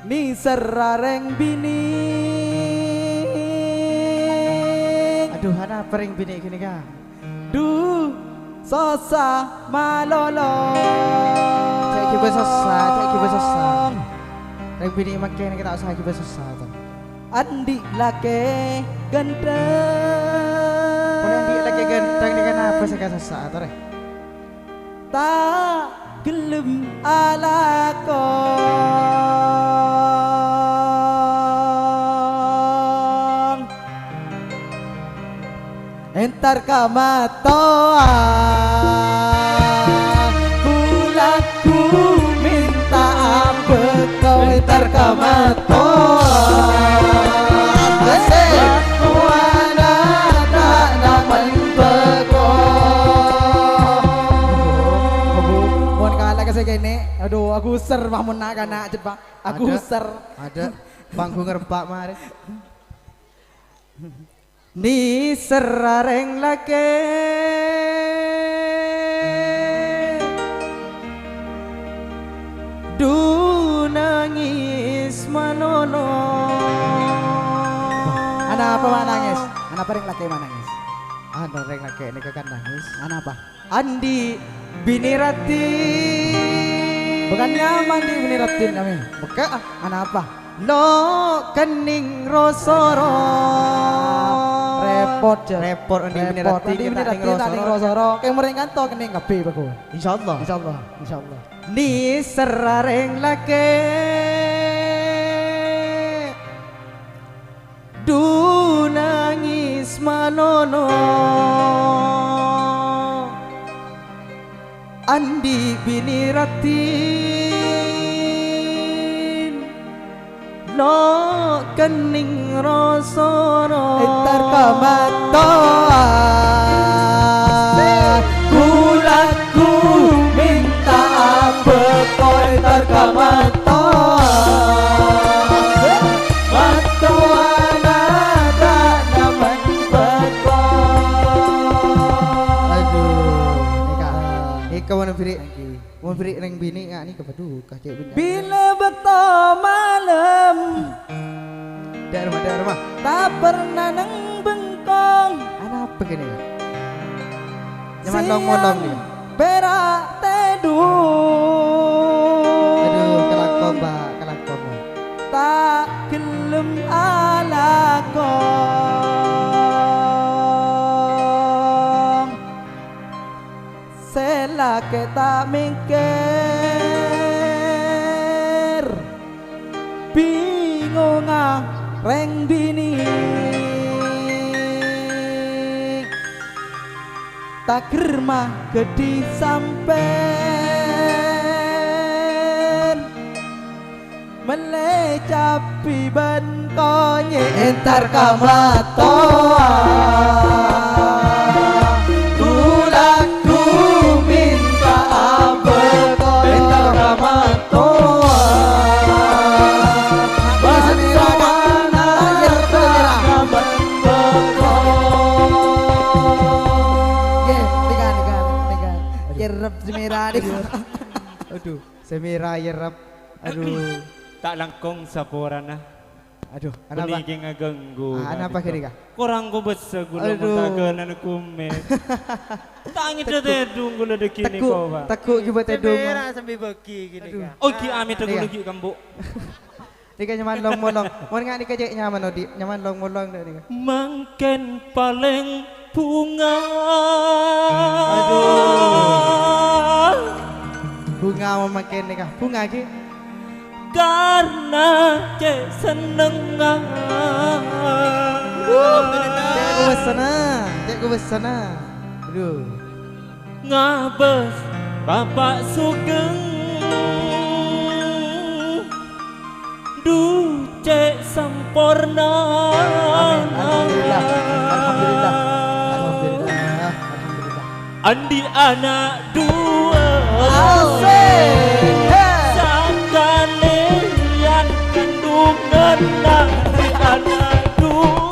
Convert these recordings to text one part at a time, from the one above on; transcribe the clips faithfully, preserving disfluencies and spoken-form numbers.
Nèsèra rèng binè'. Adhu, anapa rèng binè' ghânèka? Dhu, sossa malolo. Jhâ' ghibâ sossa, jhâ' ghibâ sossa. Rèng binè' mangkèn ta' osa ghibâ sossa, to. Andi' lakè ghântheng. Polè andi' lakè ghântheng nèka napa sè èkasossa, to, rè? Ta' ghellem alako. Entar ka mattowa, kulâ ghu mènta abâko. Entar ka mattowa, asik. Mattowana ta' namen bâko. Mon kala ka sè kènè', adhu, aghusèr, Pak, mon na'-kana' jhât, Pak. Aghusèr. Adâ'. Panggung rempa' marè. Nèsèra rèng lakè. Dhu nangès malolo. Anapa ma' nangès? Anapa rèng lakè ma' nangès? Anu, rèng lakè nèka kan nangès. Anapa? Andi' binè raddhin. Bâkal nyamana andi' binè raddhin, Ami. Bâkal, ah. Anapa? Lo' kennèng ro-soro. Repot, Jhâ. Repot, andi' binè raddhin, ta' kennèng ro-soro. Kèng orèng kanto kennèng kabbhi, bâko. Insyaallah. Insyaallah, insyaallah. Nèsèra rèng lakè. Dhu nangès malolo. Andi' binè raddhin, lo' kennèng ro-soro. Entar ka mattowa, kulâ ghu mènta abâko. Entar ka mattowa, mattowana ta' namen bâko. Adhu, nèka. Nèka mon bherri'. Mon bherri' rèng binè' nga' nèka, padhu, kakè binè'. Bilâ bâkto malem. Dâ' remma, dâ' remma. Ta' perna neng bengkong. Anapa kènè'? Nyamana long-molong nèka. Pèra' tèdung. Adhu, kalangkong, Pak, kalangkong, Pak. Ta' ghellem alako. Sè lakè ta' mèkkèr, bingonga rèng binè'. Tager maghâdhi sampèyan. Mellè cabbhi bân konyè' entar ka mattowa. Kulâ ghu mènta abâko entar ka mattowa. Mattowana ta' namen bâko. Ngghi, nèka, nèka, nèka. Nyerrep sè mèra nèka. Adhu. Sè mèra nyerrep. Adhu. Ta' langkong saporana. Adhu, anapa? Bânnè kè ngaganggu, ah, anapa kènè', Kak? Korang kobâsa ghulâ. Adhu. Mon ta' ghâna kumè'. Ta' ngèdhâ tèdung ghulâ dâgghi' nèko, Pak. Teggu' ghibâ tèdung. Sè mèra sambi bâgi kènè', Kak. Oh, ghi' amèdhâ ghulâ ghi' kambo'. Nèka nyamana long-molong. Mon nga' nèka cè' nyamana odi', nyamana long-molong dâ' nèka. Mangkèn palèng bhunga. Adhu. Bhunga mon mangkèn nèka. Bhunga ghi. Karna cè' sennengnga. Alhamdulillah. Cè' kobâsana, cè' kobâsana. Adhu. Ngabâs Bapa' Sugeng. Dhu cè' samporna. Amin. Alhamdulillah. Alhamdulillah. Alhamdulillah. Alhamdulillah. Andi' ana' duwâ'. Asik. Sakalèyan kandhungan andi' ana' duwâ'.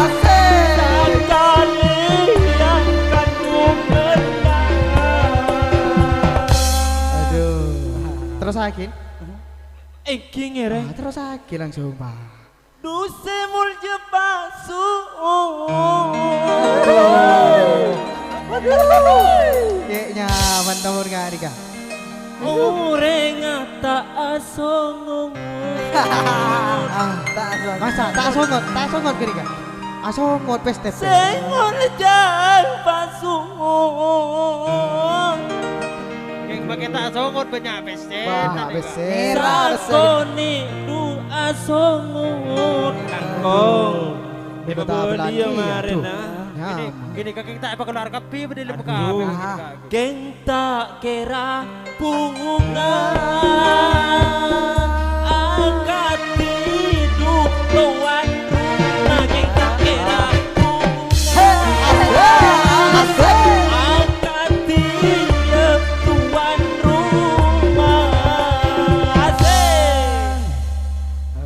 Asik. Sakalèyan kandhungan. Adhu. Terus lagi. Èngghi ngèrèng. Ah, terrosaghi langsung, Pak. Dusè molja pasu. Aduh. Aduh. Kè'nya mantap, Kak Rika. Orèngnga ta' asongot. Ah, ta' asongot. Masa ta' asongot? Ta' asongot, Kak Rika? Asongot, pèstè. Sè molja pasu. Kèng makè ta' asongot bânnya' pèstè. Wah, tadi, Pak. Pèstè. Sakonè' du asongot. Langkong. Ibu Ibu ta' bâli ya bâli, marèna. Aduh. Ghini, ghini kakè ta' èpakalowar kabbhi, bâdâ lem Aduh. Kabbhi. Kèng ta' kèra bhunga akadhi du towan, nangèng ta' kèra bhunga. Asik, asik. Akadhi ya tuan rumah. Asik.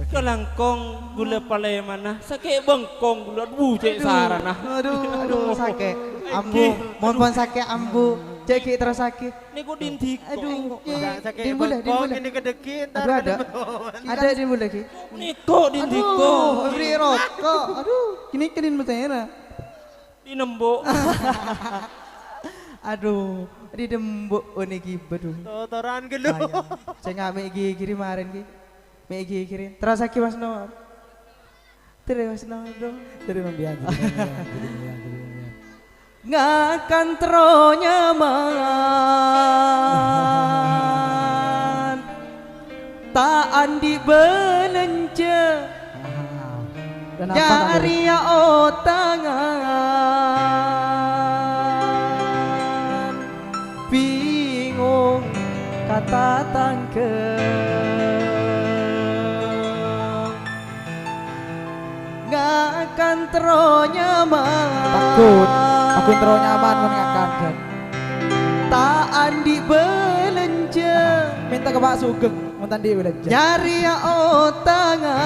Oke. Kalangkong ghulâ palèmana, sakè' bengkong ghulâ, aduh, cè' sarana. Aduh, aduh, sakè'. Ambu, mon pon sakè' ambu, cè' ghi' terrosaghi. Nèko dindiko. Aduh, Enggak, sakè' din bulâ, din bengkong bulâ. Ini kedeki, entar Aduh, ada. Ada din bulâ, Ki. Nèko dindiko. Aduh, beri rokok. Aduh, ini kedin mesera. Di nembok. Aduh, di nembok, oh, nèki, aduh. Totoran gelu. Bahaya. Sè ngamè' ghi-, ghi' marèn, Ki. Mè' ghi-, ghi'. Terrosaghi, Mas Nor. Terus, Nor, dong. Terus, Mbiyan, terus, Mbiyan, terus, Mbiyan. Ngakan terro nyaman. Ta' andi' bâlânjhâ. Aha. Kenapa, Pak? Nyarèya otangan. Bingung ka tatangghâ. Ngakan terro nyaman. Pagghun. Pagghun terro nyaman mon ngakan, Jan. Ta' andi' bâlânjhâ. Mènta ka Pak Sugeng, mon ta' andi' bâlânjhâ. Nyarèya otangan.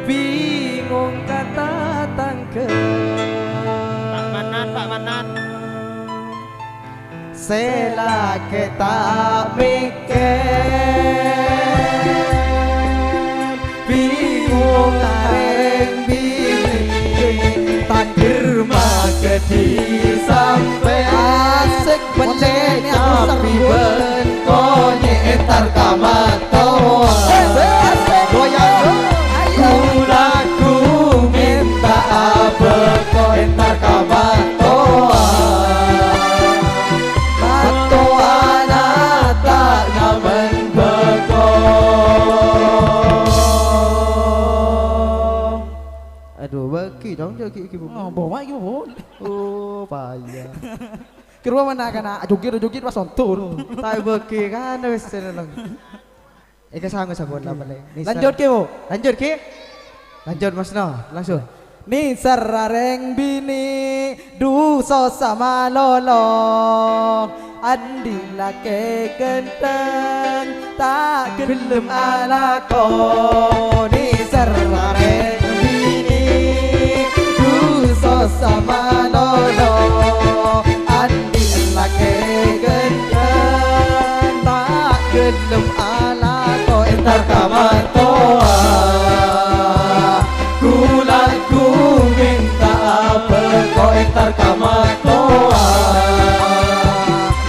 Bingung ka tatangghâ. Pak Manan, Pak Manan. Sè lakè ta' mèkkèr, bingung orèng binè, takdir makè dhi sampè' asik, pèccè' cabbhi bân konyè' entar ka mattowa. Goyang. Ayo. Ghu-lagghu mènta'a bhâko entar ka mattowa. Mattowana ta' ngamen bhâko. Aduh, bâgi dong, jâghi iki, Bu. Oh, bawa iki, Bu. Oh, bahaya. Kèra mana kana' joget-joget pas ontor. Ta' bâgi kan, wis, leleng. Èka sango sakola Oke. Palèng. Nisa. Lanjut, Ki, Bu. Lanjut, Ki. Lanjut, Mas No. Langsung. Nèser orèng binè' du sossa malolo. Andi' lakè ghântheng ta' ghellem alako. Nèser orèng binè' du sossa malolo. Andi' lakè ghântheng ta' ghellem alako entar ka mattowa. Ghu-lagghu mènta'a bhâko entar ka mattowa.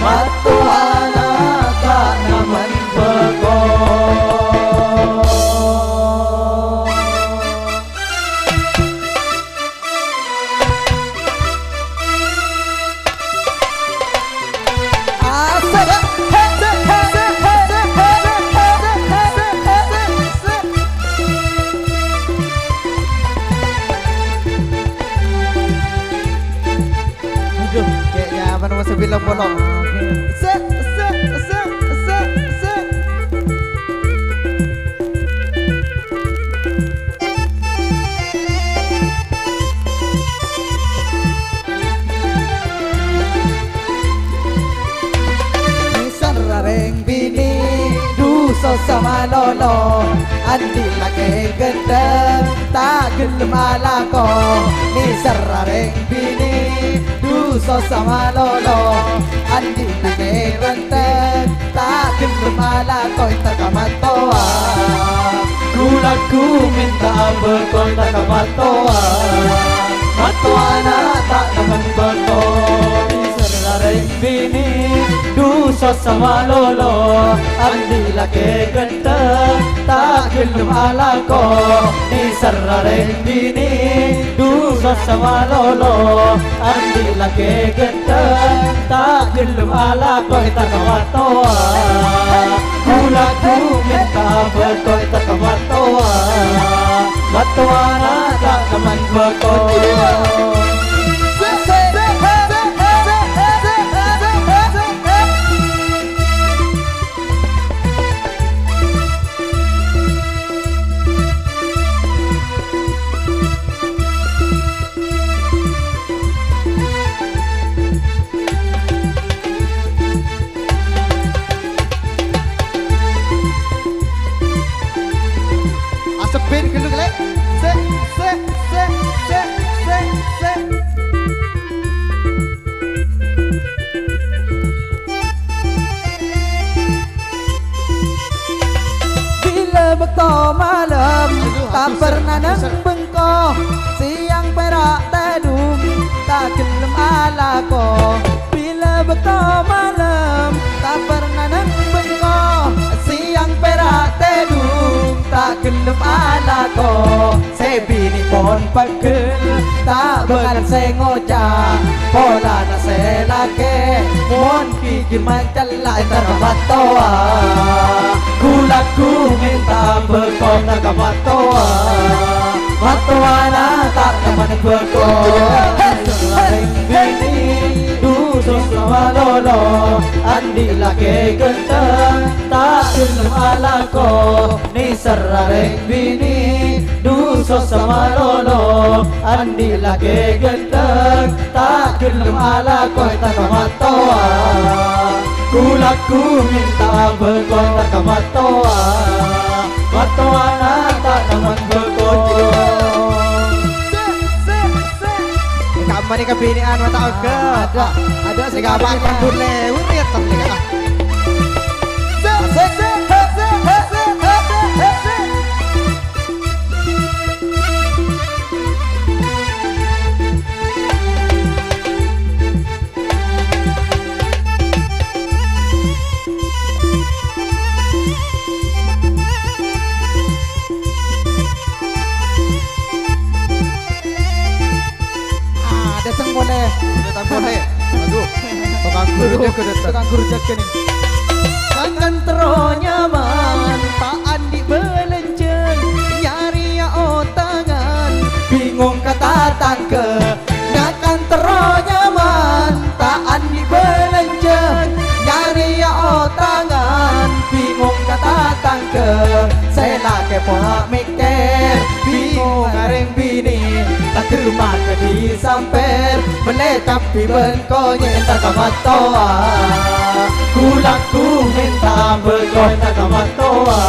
Mattowana ta' ngamen bhâko. Aduh, kayaknya apa nama sebilang bolong. Sek, sek, sek, sek, sek. Nèser orèng binè' du sossa malolo. Andi' lakè' ghântheng, ta' ghellem alako, nèserra rèng binè', dusossa malolo. Andi' lakè' ghântheng, ta' ghellem alako, entar ka mattowa. Ghu-lagghu mènta abâko, entar ka mattowa. Mattowana ta' nèman bâko, nèserra rèng binè', dusossa malolo. Andi' lakè' ghân- theng, ta' ghellem alako, nèserra rèng binè', dusossa malolo. Andi' lakè' ghântheng, ta' ghellem alako, entar ka mattowa. Ghu-lagghu mènta bâko, entar ka mattowa. Mattowana ta' nèman bâko. Asebbhin ghâllu, Lè'. Sè, sè, sè, sè, sè, sè. Bilâ bâkto malem, ta' pernah nèng bengko. Sèyang pèra' tèdung, ta' ghellem alako. Bilâ bâkto malem, ta' pernah nèng bengko. Sèyang pèra' tèdung, ta' ghellem alako. Sè binè' pon pegghel, ta' bângal sè ngoca'. Polana sè lakè', mon ghighir mancella entar ka mattowa. Ghu-lagghu mènta bâko entar ka mattowa. Mattowana ta' nèman bâko. Rèng binè', dusossa malolo. Andi' lakè' ghântheng, ta' ghellem alako. Nèserra rèng binè', dusossa malolo. Andi' lakè' ghântheng, ta' ghellem alako entar ka mattowa. Ghu-lagghu mènta bâko entar ka mattowa. Mattowana ta' nèman bâko. Sè, sè, sè. Kamma nèka binè'an mata oga. Ada, ada sè kabinè'an. Rambut lewur ya, tem nèka. Sè, sè, sè. Ah, dâteng polè. Dâteng polè. Aduh. Tokang ghuru jâgâ dâteng. Tokang ghuru jâgâ nè. Sangkan terro nyaman, ta' andi' bâlânjhâ, nyarèya otangan, bingung ka tatangghâ. Ngakan terro nyaman, ta' andi' bâlânjhâ, nyarèya otangan, bingung ka tatangghâ. Sè lakè' pola mè- kèr, bingung arèng binè', ta' terro makè disampèr, mellè cabbhi bân konyè' entar ka mattowa. Ghu-lagghu mènta bâko entar ka mattowa.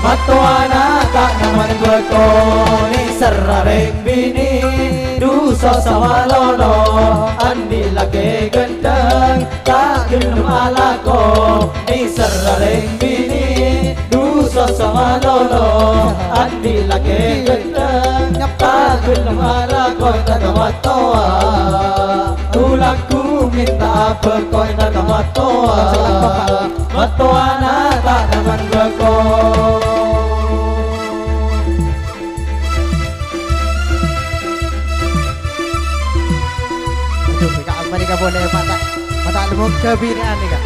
Mattowana ta' nèman bâko, nèserra rèng binè', dusossa malolo, andi' lakè' ghântheng, ta' ghellem alako, nèserra rèng binè', dusossa malolo, andi' lakè' ghântheng, ta' ghellem alako entar ka mattowa. Ghu-lagghu mènta bâko entar ka mattowa. Mattowana ta' nèman bâko. Aduh, Kak, apa nih, Kak, boleh mata, mata lemong kebinaan nih, Kak.